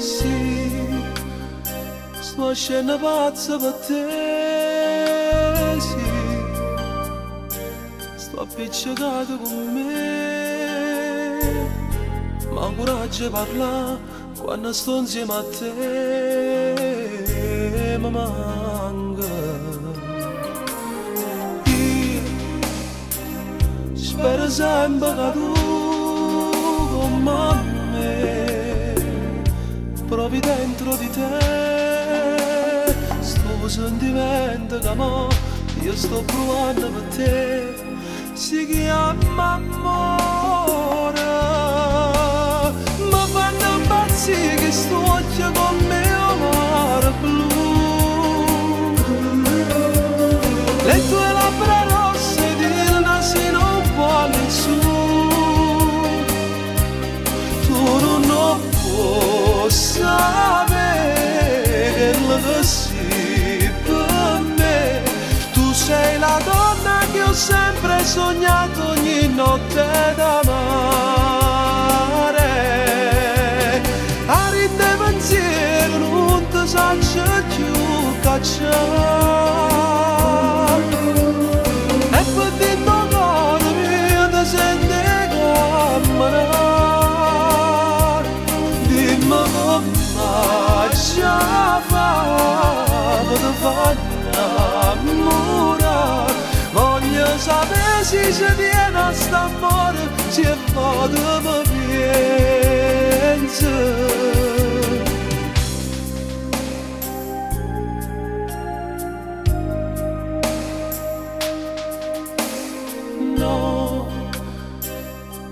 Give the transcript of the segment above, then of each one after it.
Sì, sto ascenno pazzo per te, sì. Sto appiccicato con me, ma coraggio parlà quando sto insieme a te, mi manca. Io spero sempre che tu come me provi dentro di te sto sentimento che mo io sto provando per te. Si chiama amore, mi fanno impazzire che sto occhio come un mare blu. Le tue labbra rosse ed il nasino un po' all'insù. Tu non lo puoi sapere quello che sei per me. Tu sei la donna che ho sempre sognato ogni notte d'amare. A rinde pensiero non ti saccio più cacciare. E per dentro cuore mio ti senti camminare. Dimmi come faccio per far innamorare. Voglio sapere se ci tiene a st'amore, se a volte mi pensi. No,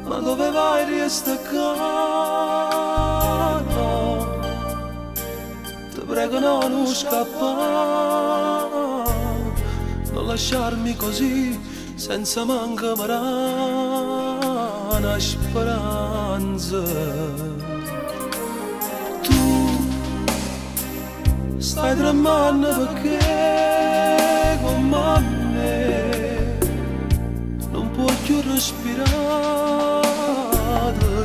ma dove vai resta qua? No, ti prego no, non scappare, non lasciarmi così senza manco una speranza. Tu stai tremando perché come me non puoi più respirare,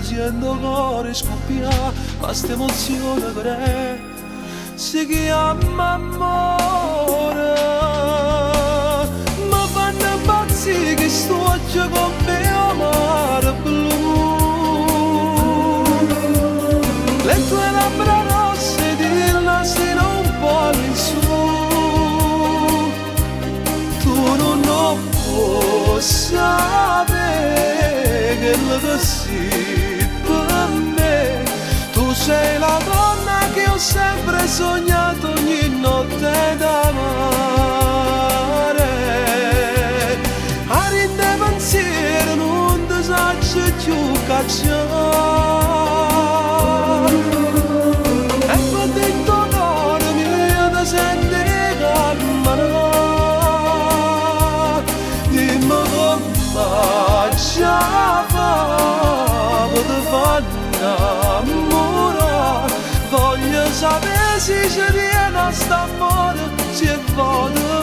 sento il cuore scoppiare, ma sta emozione per è si chiama amore. Mi fanno impazzire che sto occhio come un mare blu. Le tue labbra rosse ed il nasino un po' all'insù. Tu non lo puoi sapere quello che sei per me. Tu sei la donna che ho sempre sognato ogni notte d'amare. A rinde pensiero non ti saccio più cacciare. E per dentro cuore mio ti senti camminare. Dimmi come faccio per far innamorare. Voglio sapere se ci tiene a st'amore, se voglio